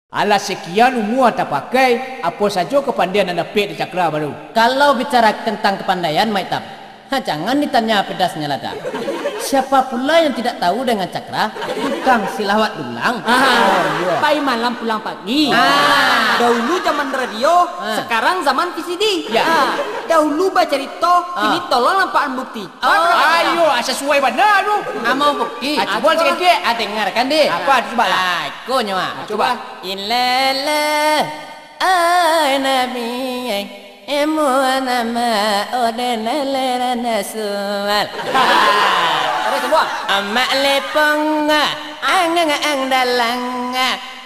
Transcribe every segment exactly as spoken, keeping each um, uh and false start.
Alah sakian umua tapakai, apo sajo kapandaian nan dapek di Cakra baru? Kalau bicara tentang kapandaian, Mak Itam, ha, jangan ditanya pedasnya lada. Siapa pula yang tidak tahu dengan Cakra, tukang silawat dulang? Ah, oh, iya. Pai malam pulang pagi. Ah. Dahulu zaman radio, ah, sekarang zaman V C D. Ya. Ah. Dahulu bacarito, ah, kini tolong nampakan bukti. Oh. Ayo, ah, sasuai bana tu. Ah, mau bukti? Ah, cubo saketek. Ah, dengarkan deh. Apa tu, cubo lah. Ah, ikonyo, ah. Ah, cubo. Ilele, ai Nabi, ai, emu nama ode nalera nasual. Taruih, cubo. Amak lepong, angang ang dalang,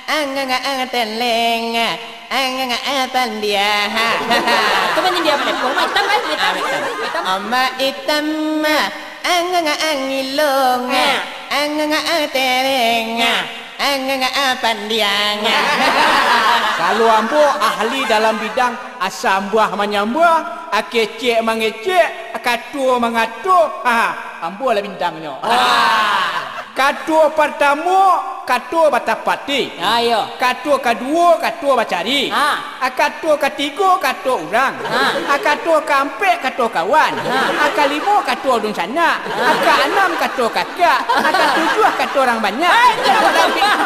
angang ang telenga, angang ang pandiaha. Itu manyanyi apa, Lepong? Mak Itam, kan? Mak Itam. Ah, Mak Itam. Mak Itam, angang ang ilong, ah, angang ang telenga, ah, angang ang pandiang. Kalau ambo ahli dalam bidang, ah, sambah manyambah, ah, kecek mangecek, ah, kato mangato, ha, ambo lah bintangnyo. Wah. Kato partamo, kato batapati. Ah, iyo. Kato kaduo, kato bacari. Ah. Ah, kato katigo, kato urang. Ah. Ah, kato kaampek, kato kawan. Ah. Ah, kalimo, kato dunsanak. Ah. Ah, kaanam, kato kakak. Ah, katujuah, kato urang banyak. Hai, jangan.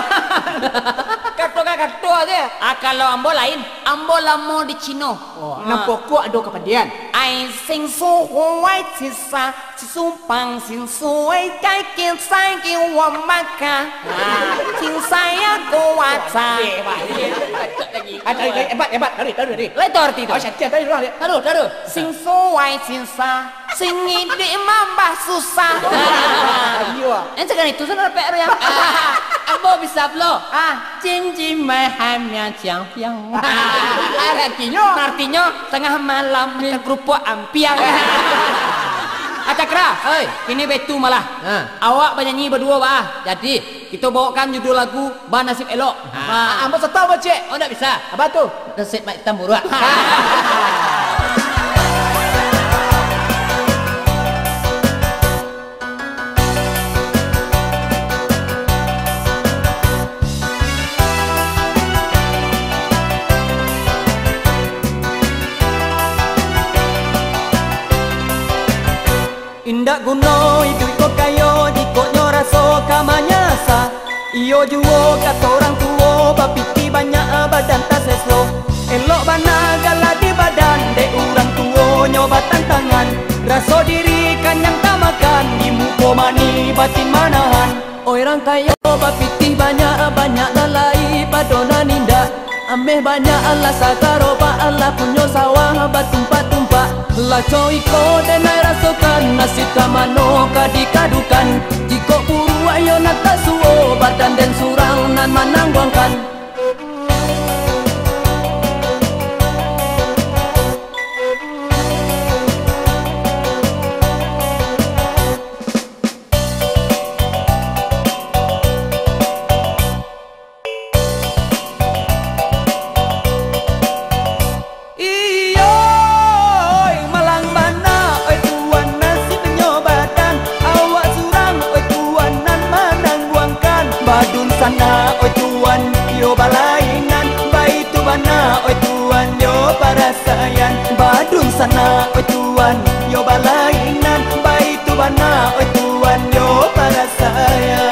Kato ka kato aja. Ah, kalau ambo lain, ambo lamo di Cino. Oh, ah, nan pokok ado kapandaian. Ai sing suhuai sisa, sisumpang sing suai kai kisai kiwa maka. Ah, sing saya kuasa. Wah, eh, wah, eh. Ah, tadi, tadi, hebat, hebat. Tadi, tadi, tadi. Lai tahu arti tu? Oh, Satya tadi ulang dia. Taruih, taruih. Sing suai sisa, sing iduik mambah susah. Iyo. Yang cakap itu sana repek tu yang. Ah, ambo bisa pulo. Ah, cincin maham yang ciang piang. Artinyo? Artinyo, tangah malam makan kerupuk ampiang. Ah, Cakra, oi, kini baitu malah. Ha. Awak banyanyi baduo, bah. Jadi, kito bawakan judul lagu Banasib Elok. Ha. Ha. Ambo satau, Bacek. Oh, ndak bisa? Apa tu? Nasib Mak Itam buruak. Indak guno iduik ko kayo, jikok nyo raso ka manyasa. Iyo juo kato urang tuo, bapiti banyak badan taseso. Elok bana gala di badan, dek urang tuo nyo batantangan. Raso diri kanyang tamakan, di muko manih batin manahan. Oi urang kayo bapitih banyak, banyak lalai pado nan indak. Ameh banyak alah sagaro, baalah punyo sawah batumpak-tumpak. Laco iko denai rasokan, nasib ka mano ka dikadukan. Jikok buruak iyo nan tasuo, badan den surang nan manangguangkan. Iyo, oi, malang bana, oi tuan, nasibnyo badan. Awak surang, oi tuan, nan manangguangkan. Badun sana, oi tuan, yo balainan. Baitu bana, oi tuan, yo parasaian. Badun sana, oi tuan, yo balainan. Baitu bana, oi tuan, yo parasaian.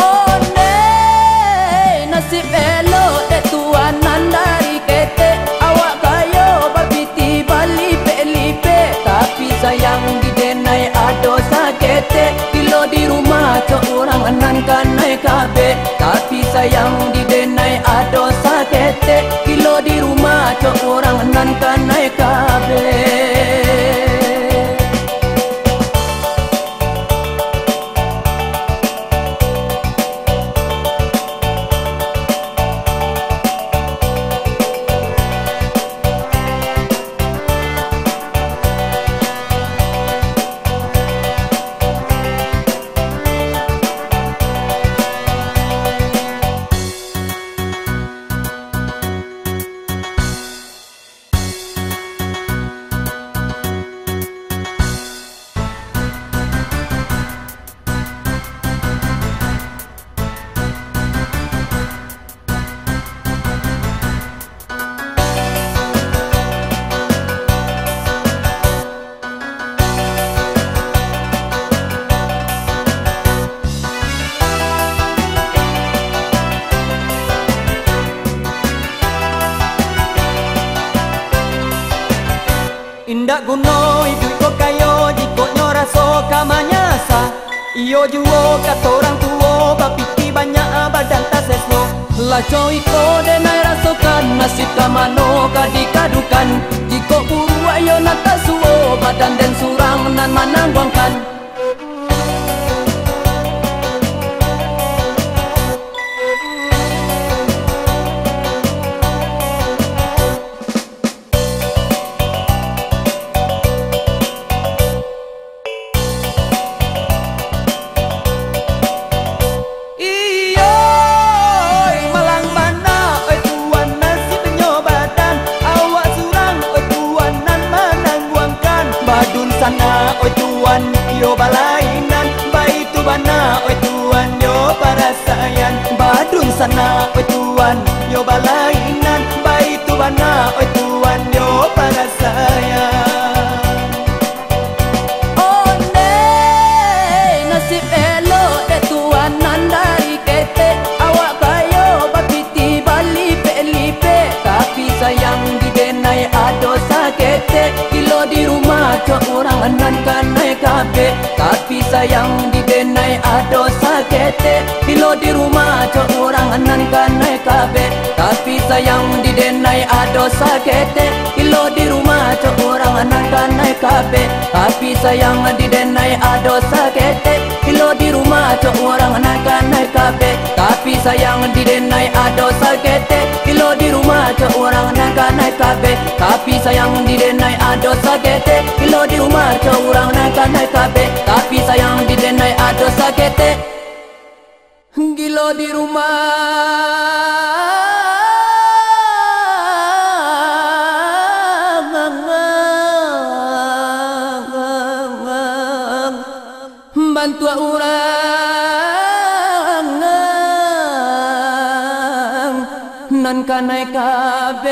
Ondeh, nasib elok dek tuan nan dari ketek. Awak kayo bapitih balipek-lipek, tapi sayang di denai ado saketek. Kilo di rumah cok urang nan kanai kabek, tapi sayang di denai ado saketek. Kilo di rumah cok urang nan kanai kabek. Guno iduik ko kayo, jikok nyo raso ka manyasa. Iyo juo kato urang tuo, bapiti banyak badan taseso. Laco iko denai rasokan, nasib ka mano ka dikadukan. Jikok buruak iyo nan tasuo, badan den surang nan manangguangkan. Iyo, malang bana, oi tuan, nasibnyo badan. Awak surang, oi tuan, nan manangguangkan. Badun sana, oi tuan, iyo balainan. Baitu bana, oi tuan, yo parasaian. Badun sana, oi tuan, yo balainan. Baitu bana, oi tuan, yo parasaian. Ondeh, nasib elok dek tuan nan dari ketek. Awak kayo bapiti balipek-lipek, tapi sayang di denai ado saketek. Gilo di rumah cok urang nan kanai kabek, tapi sayang di denai ado saketek. Gilo di rumah cok urang nan kanai kabek, tapi sayang di denai ado saketek. Gilo di rumah cok urang nan kanai kabek, tapi sayang di denai ado saketek. Gilo di rumah cok urang nan kanai kabek, tapi sayang di denai ado saketek. Gilo di rumah cok urang nan kanai kabek, tapi sayang di denai ado saketek. Gilo di rumah cok urang nan kanai kabek, tapi sayang di denai ado saketek. Gilo di rumah, bantuak urang nan kanai kabek.